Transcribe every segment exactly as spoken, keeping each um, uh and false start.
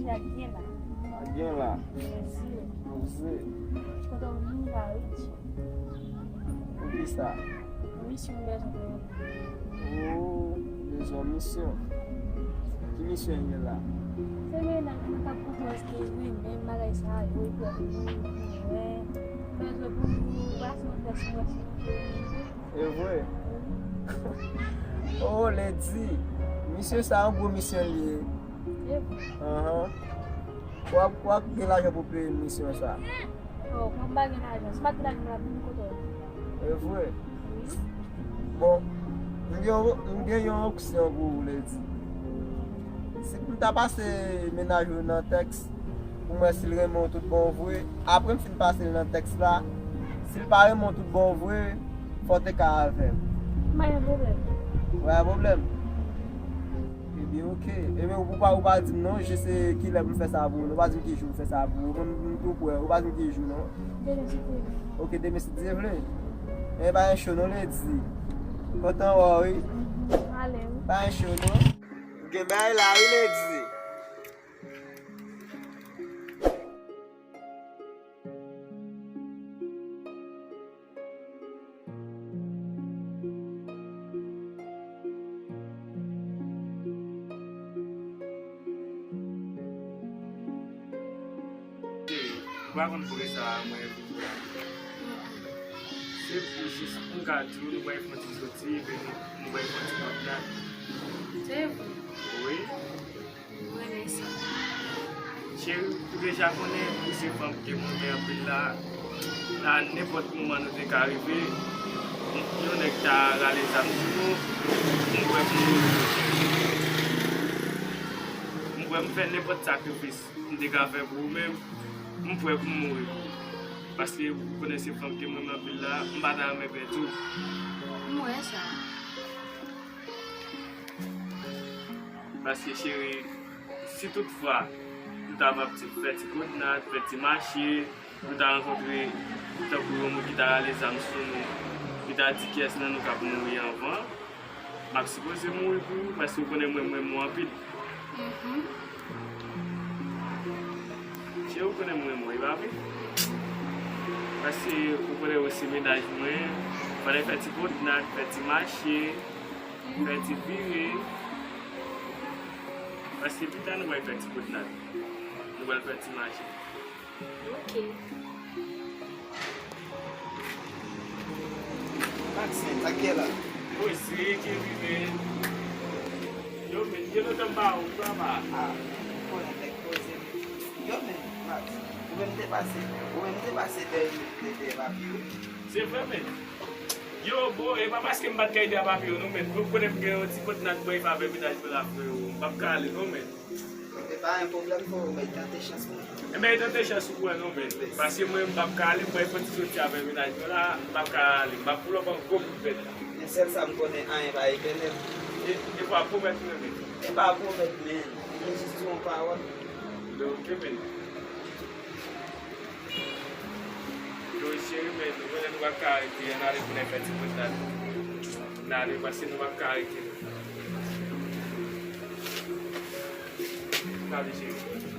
Sa gen la. Sa gen la. Mèsi. Poze. Kote w vin la, Richie? Poukisa? Misyon m bezwen pou mwen. Oh, bezwen misyon. Ki misyon w gen la? Se mennaj mwen k ap konprann ke wi, men bagay sa yo, e pou mwen, bezwen pou mwen, pase yon tès mwen. E vre? Oh, Lady, misyon sa yon gwo misyon li ye. E vre? Anhan. W ap, w ap gen lajan pou peye misyon sa. Oh, mwen pa gen lajan. Si m pa t gen lajan, m t ap vin kote w. E vre? Wi. Bon, m gen yon, m gen yon opsyon pou ou, Lady. Si m ta pase mennaj ou nan tèks, pou m wè si l renmen w tout bon vre. Apre m fin pase l nan tèks la, si l pa renmen w tout bon vre, fò w te ka avè m. M pa gen pwoblèm. Ou pa gen pwoblèm? Ebyen, oke. Ebyen, ou pa, ou pa di m non, jis kilè pou m fè sa pou ou. Ou pa di m ki jou m fè sa pou ou. Mwen, m tou prè. Ou pa di m ki jou non. Demen si Dye vle. Oke, demen si Dye vle. Ebyen, pa gen cho non, Lady. Kontan wè w, wi. Mhm. Ale, wi. Pa gen cho non. Gen bagay la, wi, Lady. Ou pa konn poukisa mwen vin la. Se pou jis m ka di w, nou pral fè yon ti soti, epi nou, nou pral fè yon ti pwomnad. Se vre? Wi. M renmen sa. Cheri, ou deja konnen ou se fanm ke m renmen anpil la. La, nenpòt moman nou te ka rive, yon nèg ta rale zam sou nou, m prè pou mouri pou ou, cheri. M prè m fè nenpòt sakrifis m te ka fè pou ou menm, m prè pou m mouri pou ou. Paske ou konnen se fanm ke m renmen anpil la, m pa ta renmen pèdi w. M wè sa. Paske cheri, si toutfwa nou ta va ti, fè ti pwomnad, fè ti mache, nou ta rankontre tankou yon moun ki ta rale zam sou nou, li ta di kiyès nan nou k ap mouri anvan, m ap sipoze mouri pou ou, paske ou konnen mwen, m renmen w anpil. Mhm. Cheri, ou konnen m renmen w, e pa vre? Paske ou konnen ou se mennaj mwen, fòlè fè ti pwomnad, fè ti mache, fè ti vire. Paske pita nou pral fè ti pwomnad. Nou pral fè ti mache. Ok. Maxine, sa k ye la? Poze, Kevin, men. Yo, men, gen lontan m pa wè w, kòman? Ah, ou konnen nèg poze. Yo, men, Max, ou menm te pase, ou menm te pase dèyè m, te dèyè papi yo. Se vre, men. Yo, bro, e pa paske m pa t ka ede a papi yo, non, men. Ou konnen m gen yon ti pwomnad pou al avè mennaj mwen la, freo. M p ap ka ale, non, men. E pa yon pwoblèm, freo, men tante chans mwen. Enben, tante chans ou pran, non, men. Paske mwen, m p ap ka ale, m pral fè ti soti avè mennaj mwen la, m p ap ka ale, m p ap pull up an gwo bout vèt. Men sèl sa m konnen, anyen pa etènèl. E, e pa pwomèt mwen, men. E pa pwomèt, men. Mwen jis di yon pawòl. Donk, men. Yo, cheri, men nou konnen nou p ap ka rete, ann ale pou n al fè ti pwomnad. N ale, paske nou p ap ka rete. N ale, cheri.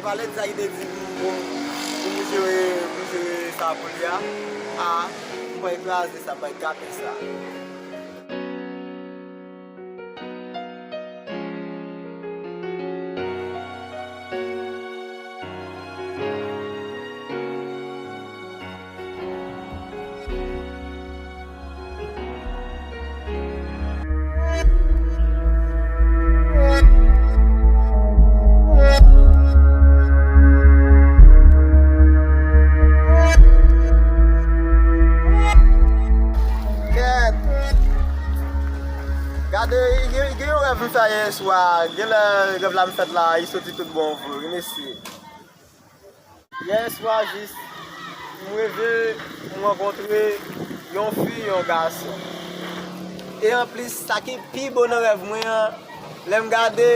Pale de sa ki te di pou, pou, pou m jere, pou m jere sa pou li a. A, m pral kraze sa, m pral gate sa. Kèt! Gade, gen, gen yon rèv m fè yè swa. Genlè rèv la m fèt la, li soti tout bon vre, wi mesye. Yè swa jis, m reve m rankontre yon fi, yon gason. E anplis, sa ki pi bo nan rèv mwen an, lè m gade,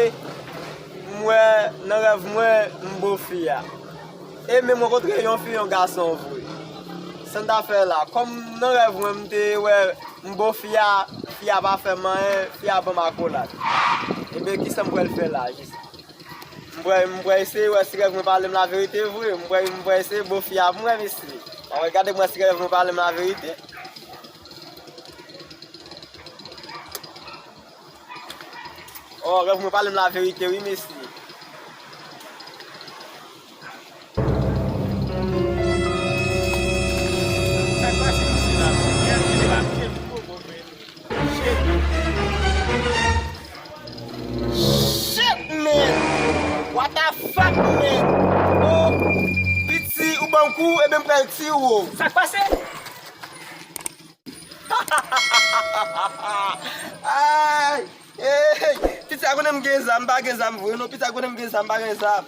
m wè nan rèv mwen, m bo fi a. E men m rankontre yon fi, yon gason vre. Sa n ta fè la? Kòm nan rèv mwen, m te wè m bo fi a, fi a pa fè m anyen, fi a ban m akolad. Ebyen, kisa m pral fè la, jis? M pral, m pral eseye wè si rèv mwen pale m laverite vre. M pral, m pral eseye bo fi a pou m wè, mesye. Ann gade mwen si rèv mwen pale m laverite. Oh, rèv mwen pale m laverite, wi, mesye. Sa k pase isit la? Yè, li te pa pye tou, bon, bon, men. Shit. Shit, man. What the fuck, man? Oh, piti, ou ban m kou, ebyen m pral tiye w. Sa k pase? Ay! Ey! Piti a konnen m gen zam, m pa gen zam vre non. Piti a konnen m gen zam, m pa gen zam.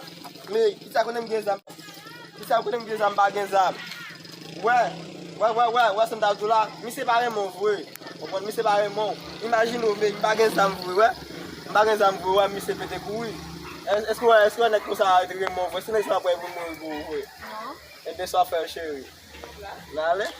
Men, piti a konnen m gen zam. Piti a konnen m gen zam, m pa gen zam. Wè, wè, wè, wè, wè sa m ta di w la. Misye pa renmen w vre. Ou konprann, misye pa renmen w. Imajine w, men, m pa gen zam vre, wè. M pa gen zam vre, wè, misye pete kouri. Èske w wè, èske w wè nèg konsa renmen w vre? Si nèg sa ap renmen w vre. Non. Ebyen, sa w ap fè, cheri? N ale?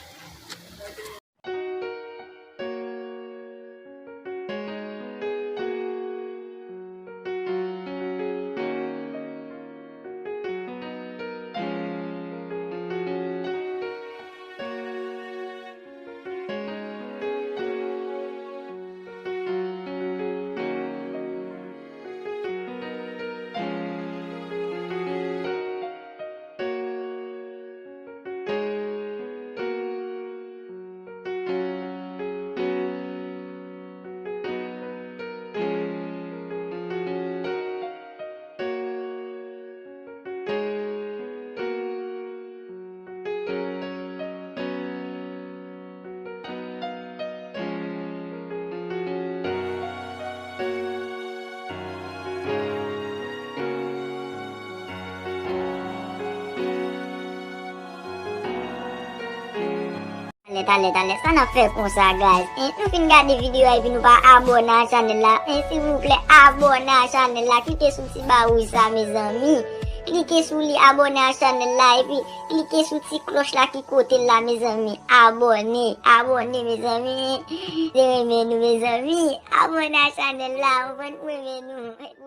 Talè, talè, talè, sa n ap fè konsa, guys? En, nou fin gade videyo a epi nou pa abòne a chanèl la. En, silvouplè, abòne a chanèl la. Klike sou ti ba wouj sa, mezanmi. Klike sou li, abòne a chanèl la, epi klike sou ti klòch la ki kote l la, mezanmi. Abòne, abòne, mezanmi. Se renmen nou, mezanmi. Abòne a chanèl la, ou konprann, m renmen nou.